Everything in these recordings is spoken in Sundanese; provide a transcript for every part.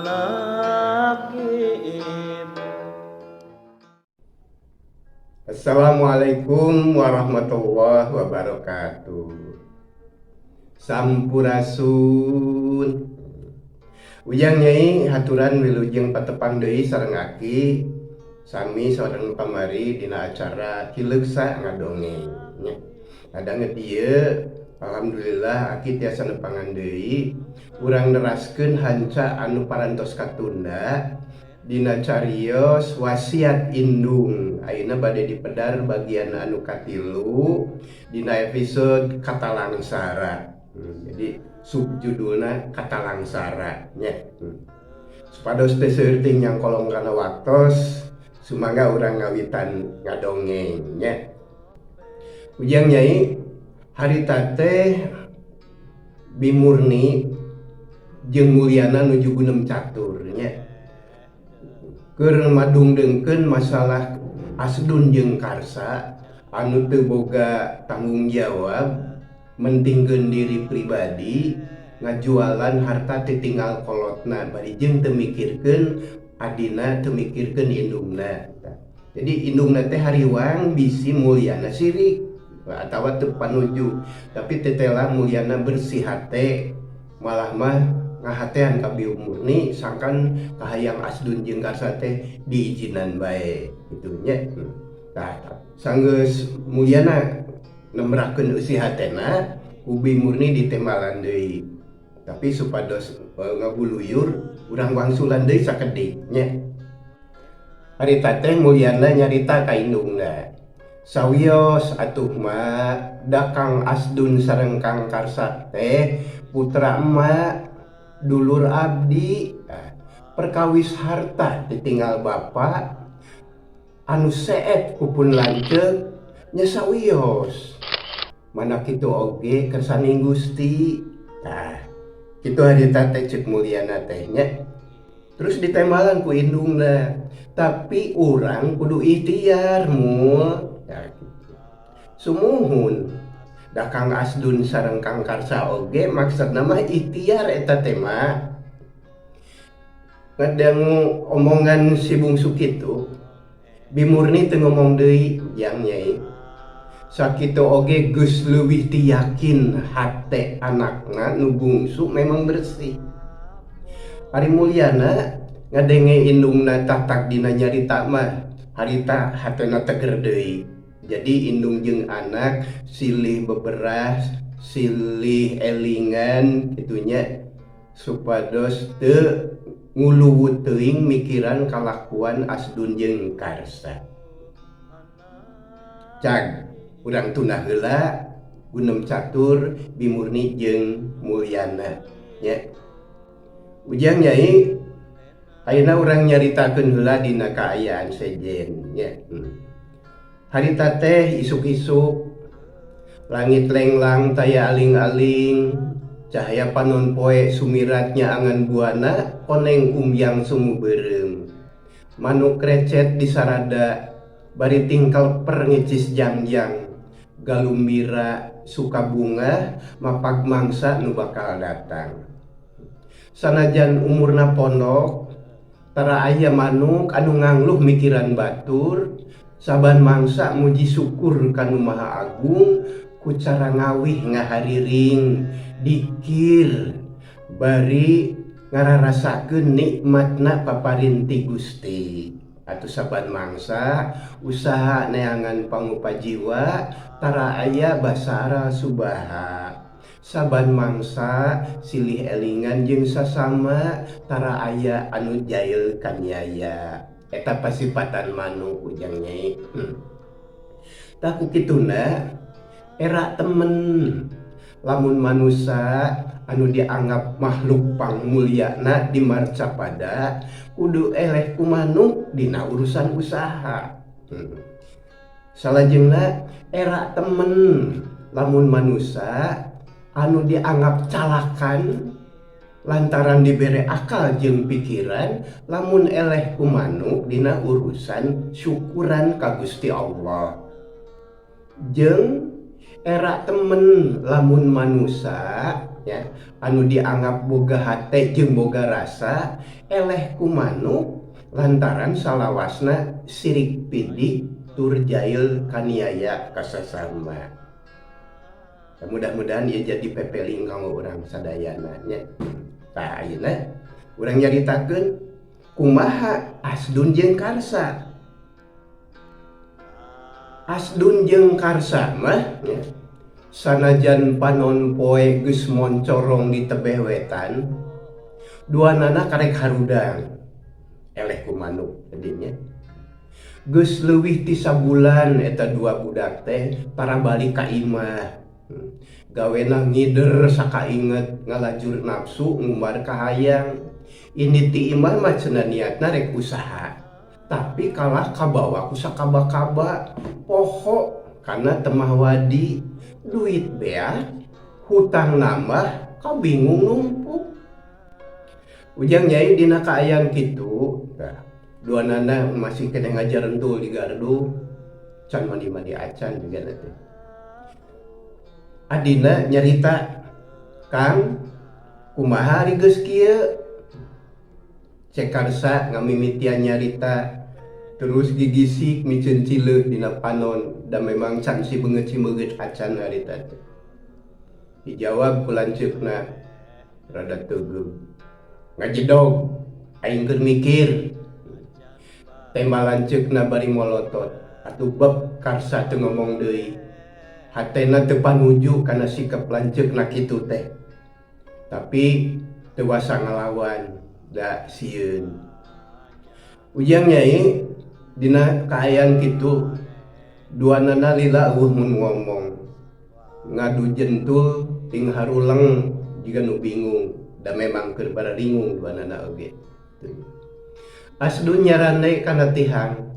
Anak ibu. Assalamualaikum warahmatullahi wabarakatuh. Sampurasun. Ujang Nyai haturan wilujeng patepang deui sareng Aki sami sareng pamari dina acara Ki Leuksa Ngadongeng nya. Kadanget ieu, alhamdulillah Aki tiasa nepangan deui urang neraskeun hanca anu parantos katunda dina carios Wasiat Indung. Ayeuna bade dipedar bagian anu katilu dina episode Katalangsara. Jadi subjudulna Katalangsara nya. Supados teu seueur teuing nyangkolong kana waktos, sumangga urang ngawitan ngadongeng nya. Ujang Nyai, harita teh Bimurni jeung Mulyana nuju gunem catur nya. Keur madungdengkeun masalah Asdun jeung Karsa anu teu boga tanggung jawab, mentingkeun diri pribadi, ngajualan harta titinggal kolotna bari jeung teu mikirkeun adina, teu mikirkeun indungna. Jadi indungna teh hariwang bisi Mulyana sirik atawa teu panuju, tapi tetela Mulyana bersih hate, malah mah ngahatean ka Bimurni sangkan kahayang Asdun jeung Karsa teh diizinan bae kitu nya. Tah, sanggeus Mulyana nembrakeun eusi hatena, ku Bimurni ditembalan deui. Tapi supados ngabuluyur, urang wangsulan deui sakedik nya. Harita teh Mulyana nyarita ka indungna. Sawios atuh Ma, da Kang Asdun sareng Kang Karsa teh putra emak, dulur abdi. Nah, perkawis harta ditinggal bapak anu seet ku pun lanceuk nya sawios. Mana kitu oge kersaning Gusti. Tah, kitu harita teh ceuk Mulyana teh nya. Terus ditembalan ku indungna. Tapi urang kudu ikhtiar, Mul. Ya, gitu. Sumuhun. Da Kang Asdun sareng Kang Karsa oge maksudna mah ikhtiar eta teh mah. Ngadangu omongan si bungsu kitu, Bimurni teu ngomong deui, Jang Nyai. Sakitu oge geus leuwih ti yakin hate anakna nu bungsu memang bersih. Ari Mulyana ngadenge indungna tatak dina nyarita mah harita hatena teger deui. Jadi indung jeung anak silih beberas, silih elingan kitunya supados teu nguluwut teuing mikiran kalakuan Asdun jeung Karsa. Cag, urang tunda heula gunem catur Bimurni jeung Mulyana nya. Ujang Nyai, ayeuna urang nyaritakeun heula dina kaayaan sejen nya. Harita teh isuk-isuk langit lenglang taya aling-aling, cahaya panon poe sumirat nyaangan buana koneng umyang semu beureum. Manuk recet di sarada bari tingkel per ngicis jangjang, galumbira suka bunga mapag mangsa nu bakal datang. Sanajan umurna pondok, tara aya manuk anu ngangluh mikiran batur, saban mangsa muji syukur ka Nu Maha Agung ku cara ngawih ngahariring, dikir bari ngararasakeun nikmatna paparin ti Gusti. Atuh saban mangsa usaha neangan pangupa jiwa tara aya basara subaha. Saban mangsa silih elingan jeung sasama tara aya anu jail kaniaya. Eta pasipatan manuk, Ujang Nyai. Tah, ku kituna era temen lamun manusia anu dianggap makhluk pangmulyana di marcapada kudu eleh ku manuk dina urusan usaha. Salajengna era temen lamun manusia anu dianggap calakan lantaran dibere akal jeung pikiran lamun eleh ku manuk dina urusan syukuran ka Gusti Allah. Jeung era temen lamun manusia nya anu dianggap boga hate jeung boga rasa eleh ku manuk lantaran salawasna sirik pidik tur jail kaniaya ka sasama. Mudah-mudahan ieu jadi pepeling kanggo urang sadayana nya. Tah ayeuna urang nyaritakeun kumaha Asdun jeung Karsa. Asdun jeung Karsa mah nya sanajan panon poe geus moncorong di tebeh wetan, duanana karek harudang eleh ku manuk tadi nya. Geus leuwih ti sabulan eta dua budak teh tara balik ka imah. Gawena ngider sakainget ngalajur nafsu ngumbar kahayang. Ini ti imah mah cenah niatna rek usaha. Tapi kalah kabawa ku sakaba-kaba poho kana temah wadi duit beak hutang nambah kabingung numpuk. Ujang Nyai dina kaayaan kitu tah duanana masih keneh ngajarentul di gardu can mandi-mandi acan juga teh. Adina nyarita Kang kumaha ari geus kieu? Cek Karsa ngamimitian nyarita terus gigisik miceun cileuh dina panon da memang can si beungeut si meungeut acan harita teh. Dijawab ku lanceukna rada teugeum. Ngajedog aing keur mikir. Tema lanceukna bari molotot atuh beb Karsa teu ngomong deui. Hatena teu panuju kana sikap lanceukna kitu teh. Tapi teu wasa ngalawan da sieun. Ujang Nyai dina kaayaan kitu duanana lila eueuh mun ngomong. Ngadu jentul ting haruleng jiga nu bingung da memang keur bararingung duanana oge. Asdun nyarande kana tihang.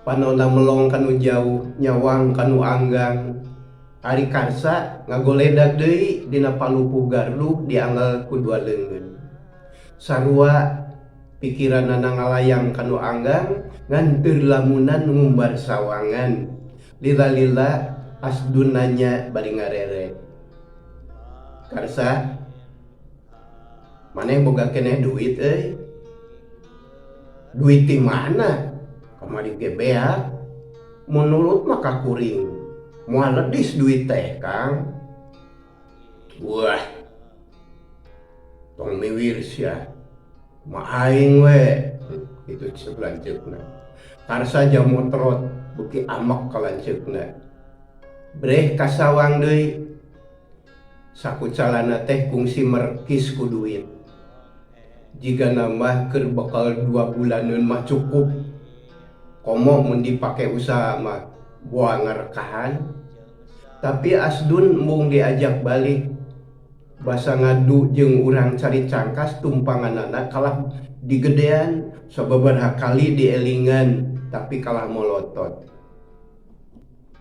Panonna melong kanu jauh nyawang kanu anggang. Ari Karsa ngagoledag deui dina palupuh gardu dianggal ku dua leungeun. Sarua pikiranana ngalayang kanu anggang ngan teu lamunan ngumbar sawangan. Lila-lila Asdun nanya bari ngarere. Karsa, maneh boga keneh duit euy? Duit ti mana? Kamari ge beak. Mun nurut mah ka kuring. Moal ledis duit teh, Kang. Wah. Tong miwir sia. Kumaha aing we. Kitu cek lanceukna. Karsa jamotrot beuki amek ka lanceukna. Breh kasawang deui. Saku calana teh kungsi merekis ku duit. Jigana mah keur bekal 2 bulaneun mah cukup. Komo mun dipake usaha mah boa ngarekahan. Tapi Asdun embung diajak balik. Basa ngadu jeung urang cari cangkas tumpanganana kalah digedean sababaraha kali dielingan tapi kalah molotot.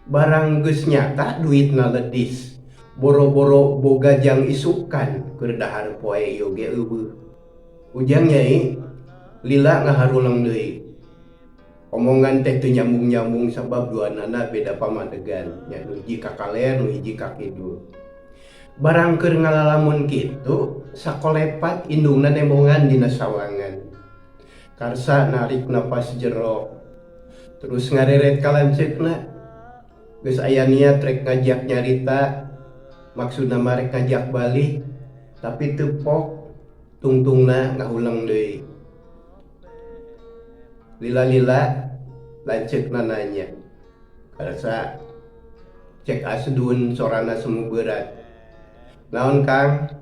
Barang geus nyata duitna ledis. Boro-boro boga jang isukan keur dahar poe ieu ge eueuh. Ujang Nyai lila ngaharuleng deui. Omongan teh teu nyambung-nyambung sabab duanana beda pamadegan nya nu hiji ka kaler nu hiji ka kidul. Barang keur ngalalamun kitu sakolepat indungna nembongan dina sawangan. Karsa narik napas jero terus ngareret ka lanceukna. Geus aya niat rek ngajak nyarita maksudna mah rek ngajak balik tapi teu pok tungtungna ngahuleng deui. Lila-lila lanceukna nanya. Karsa cek Asdun sorana semu beurat. Naon Kang?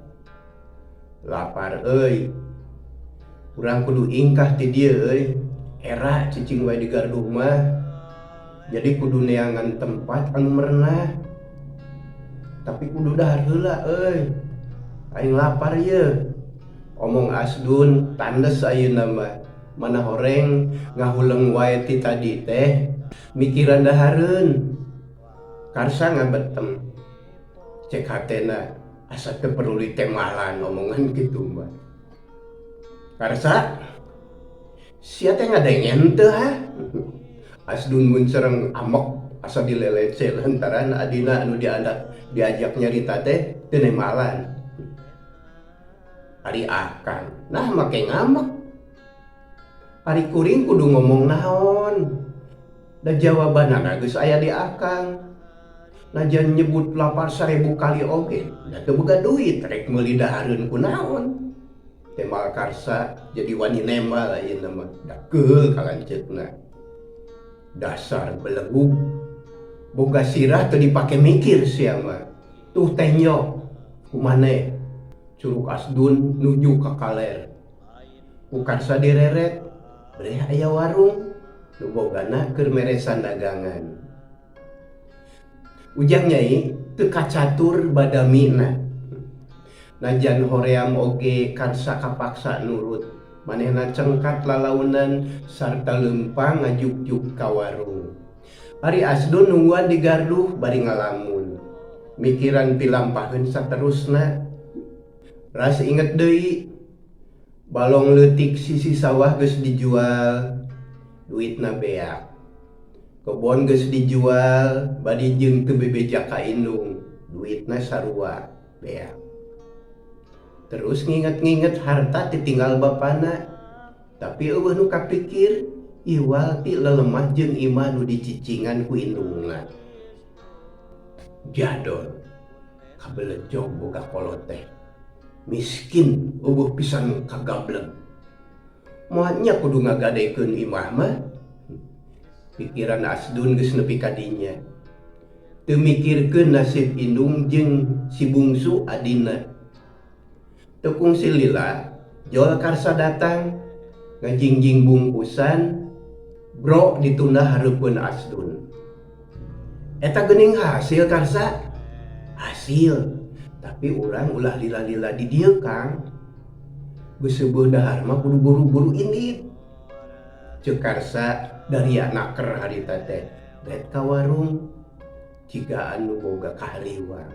Lapar euy. Urang kudu ingkah ti dieu euy. Era cicing wae di gardu mah. Jadi kudu neangan tempat anu merenah. Tapi kudu dahar heula euy. Aing lapar yeuh. Omong Asdun tandes ayeuna mah. Mana horeng ngahuleng wae ti tadi teh mikiran dahareun. Karsa ngabetem. Cek hatena asa teu perlu ditemalan omongan kitu mah. Karsa sia teh ngadengen teu hah? Asdun muncereng amek asa dilelece lantaran adina anu Diajak nyarita teh teu nembalan. Ari akang, nah make ngambek. Ari kuring kudu ngomong naon? Da jawabanana geus aya di akang. Najan nyebut lapar 1000 kali oge, da teu boga duit rek meuli dahareun ku naon. Tembal Karsa jadi wani nembal ayeuna mah, da keul ka lanceukna. Dasar belegug. Boga sirah teu dipake mikir sia mah. Tuh teh nyo, kumaneh? Curug Asdun nuju ka kaler. Ku Karsa direret, breh aya warung nu bogana keur meresan dagangan. Ujang Nyai teu kacatur badamina. Najan hoream oge Karsa kapaksa nurut. Manehna cengkat lalaunan sarta leumpang ngajukjuk ka warung. Ari Asdun nungguan di garduh bari ngalamun. Mikiran pilampaheun saterusna. Ras inget deui, balong leutik sisi sawah geus dijual, duitna beak. Kebon geus dijual, bari jeung teu bebeja ka indung, duitna sarua beak. Terus nginget-nginget harta ditinggal bapana, tapi eueuh nu kapikir iwal ti lelemah jeung imah nu dicicingan ku indungna. Jadon kabelejog boga kolot teh. Miskin eueuh pisan kagableg. Moal nya kudu ngagadekeun imah mah. Pikiran Asdun geus nepi ka dinya. Teu mikirkeun nasib indung jeung si bungsu adina. Teu kungsi lila, jol Karsa datang ngajingjing bungkusan bro ditunda hareupeun Asdun. Eta geuning hasil Karsa? Hasil. Tapi urang ulah lila-lila di dieu Kang. Geus seubeut dahar mah kudu buru-buru indit. Ceuk Karsa dari naker harita teh. Ret ka warung jiga anu boga kahariwang.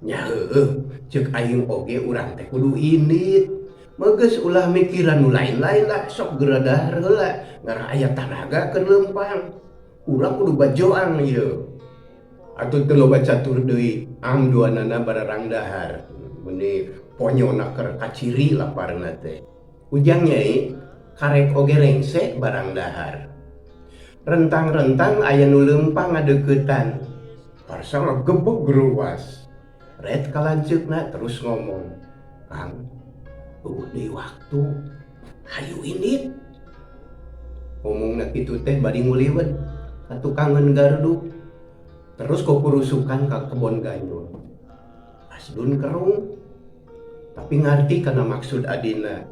Nya heueuh, ceuk aing oge urang teh kudu indit. Meugeus ulah mikiran nu lain-lain lah, sok geura dahar heula ngarah aya tanaga keur leumpang. Urang kudu bajoang ieu. Atuh teu loba catur deui, am duanana bararang dahar. Meuni ponyona keur kaciri laparna teh. Ujang Nyai karek oge rengse barang dahar. Rentang-rentang aya nu leumpang ngadeuketan. Karsa ngagebeg ruas. Ret ka lanceukna terus ngomong, Kang, eueuh deui waktu, hayu indit. Ngomongna kitu teh bari nguliwet ka tukangeun gardu. Terus kukurusukan ka kebon ganyul. Asdun kerung, tapi ngarti kana maksud adina.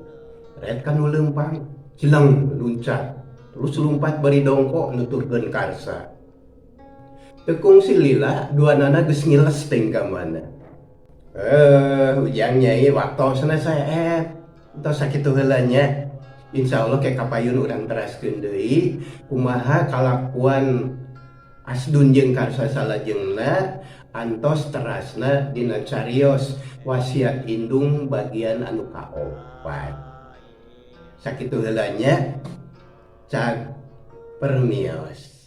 Ret ka nu leumpang, jeleng luncat. Terus lumpat bari dongko nuturkeun Karsa. Teu kungsi lila duanana geus ngiles teuing ka mana. Ujang Nyai waktosna saep. Entos sakitu heula nya. Insyaallah ke kapayun urang teraskeun deui kumaha kalakuan Asdun jeung Karsa salajengna antos terasna dina carios wasiat indung bagian anu kaopat. Sakitu heula nya. Cag permios.